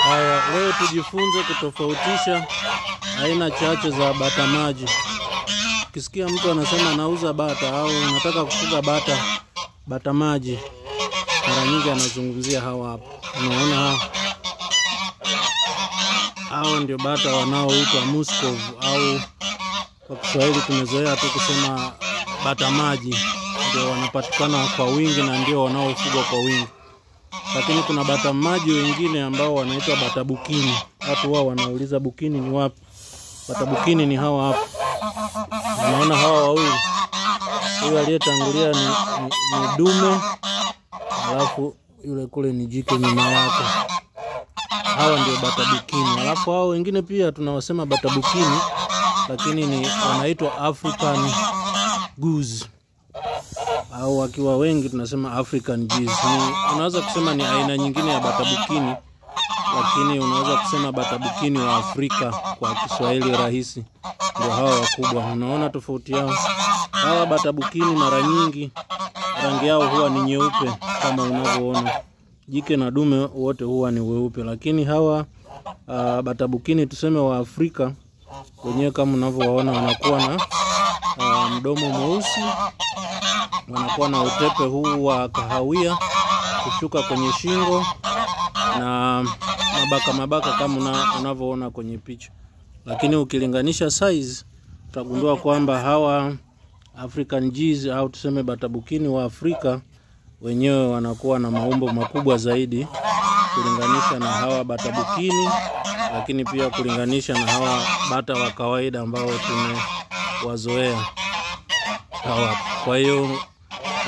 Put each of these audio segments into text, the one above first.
Haya, leo tujifunze kutofautisha aina chache za bata maji. Ukisikia mtu anasema nauza bata au nataka kufuga bata maji, mara nyingi anazungumzia hawa hapa. Unaona hawa? Hao ndio bata wanaoitwa Muscov, au kwa Kiswahili tumezoea tu kusema bata maji. Ndio wanapatikana kwa wingi na ndio wanaofugwa kwa wingi. Lakini kuna bata maji wengine ambao wanaitwa bata bukini. Watu wao wanauliza bukini ni wapi? Bata bukini ni hawa hapa. Unaona hawa wawili. Huyu aliyetangulia ni dume, alafu yule kule ni jike nyuma yake. Hawa ndio bata bukini. Alafu hao wengine pia tunawasema bata bukini, lakini ni wanaitwa African goose, au wakiwa wengi tunasema African geese. Unaweza kusema ni aina nyingine ya bata bukini, lakini unaweza kusema bata bukini wa Afrika kwa Kiswahili rahisi. Ndio hawa wakubwa. Unaona tofauti yao? Hawa bata bukini mara nyingi rangi yao huwa ni nyeupe kama unavyoona. Jike na dume wote huwa ni weupe, lakini hawa bata bukini tuseme wa Afrika wenyewe kama unavyowaona wanakuwa na mdomo mweusi, wanakuwa na utepe huu wa kahawia kushuka kwenye shingo na mabaka mabaka kama unavyoona kwenye picha. Lakini ukilinganisha size utagundua kwamba hawa African geese au tuseme bata bukini wa Afrika wenyewe wanakuwa na maumbo makubwa zaidi kulinganisha na hawa bata bukini, lakini pia kulinganisha na hawa bata wa kawaida ambao tumewazoea hawa. Kwa hiyo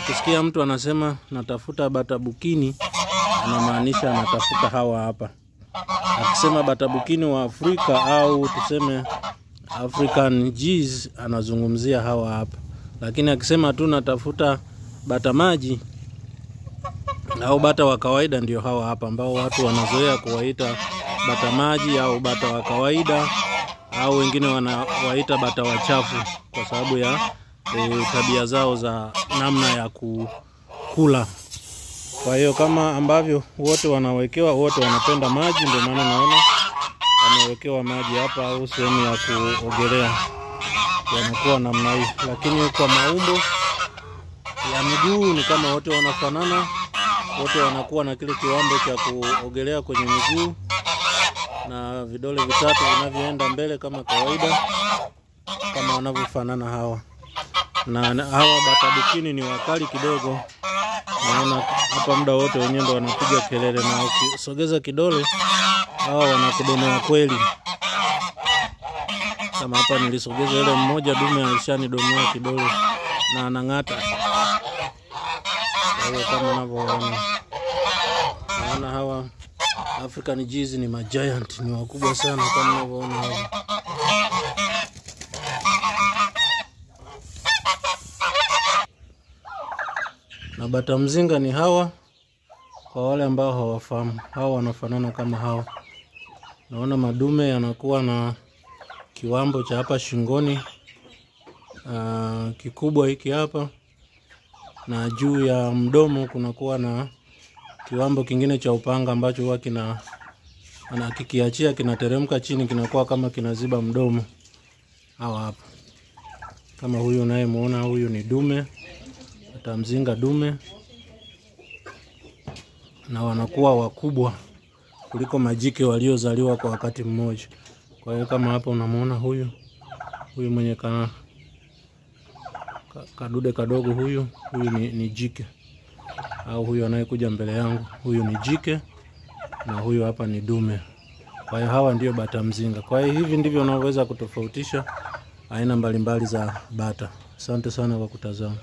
ukisikia mtu anasema natafuta bata bukini, anamaanisha anatafuta hawa hapa. Akisema bata bukini wa Afrika au tuseme African geese, anazungumzia hawa hapa. Lakini akisema tu natafuta bata maji au bata wa kawaida, ndio hawa hapa ambao watu wanazoea kuwaita bata maji au bata wa kawaida, au wengine wanawaita bata wachafu kwa sababu ya tabia zao za namna ya kukula. Kwa hiyo kama ambavyo wote wanawekewa, wote wanapenda maji, ndio maana naona wamewekewa maji hapa au sehemu ya kuogelea, wanakuwa namna hii. Lakini kwa maumbo ya miguu ni kama wote wanafanana, wote wanakuwa na kile kiwambo cha kuogelea kwenye miguu na vidole vitatu vinavyoenda mbele kama kawaida, kama wanavyofanana hawa. Na hawa bata bukini ni wakali kidogo. Naona hapa muda wote wenyewe ndo wanapiga kelele, na ukisogeza kidole hawa wanakudonoa kweli. Kama hapa nilisogeza ile mmoja dume alishanidonoa kidole na anang'ata. Kwa hiyo kama unavyoona, naona hawa African geese ni magiant, ni wakubwa sana kama unavyoona hapa. Na bata mzinga ni hawa, kwa wale ambao hawafahamu, hawa wanafanana kama hawa. Naona madume yanakuwa na kiwambo cha hapa shingoni kikubwa hiki hapa, na juu ya mdomo kunakuwa na kiwambo kingine cha upanga ambacho huwa kina anakikiachia kinateremka chini, kinakuwa kama kinaziba mdomo. Hawa hapa kama huyu unayemuona, huyu ni dume, bata mzinga dume, na wanakuwa wakubwa kuliko majike waliozaliwa kwa wakati mmoja. Kwa hiyo kama hapa unamuona huyu mwenye kadude kadogo, huyu ni jike, au huyu anayekuja mbele yangu huyu ni jike, na huyu hapa ni dume. Kwa hiyo hawa ndio bata mzinga. Kwa hiyo hivi ndivyo unavyoweza kutofautisha aina mbalimbali za bata. Asante sana kwa kutazama.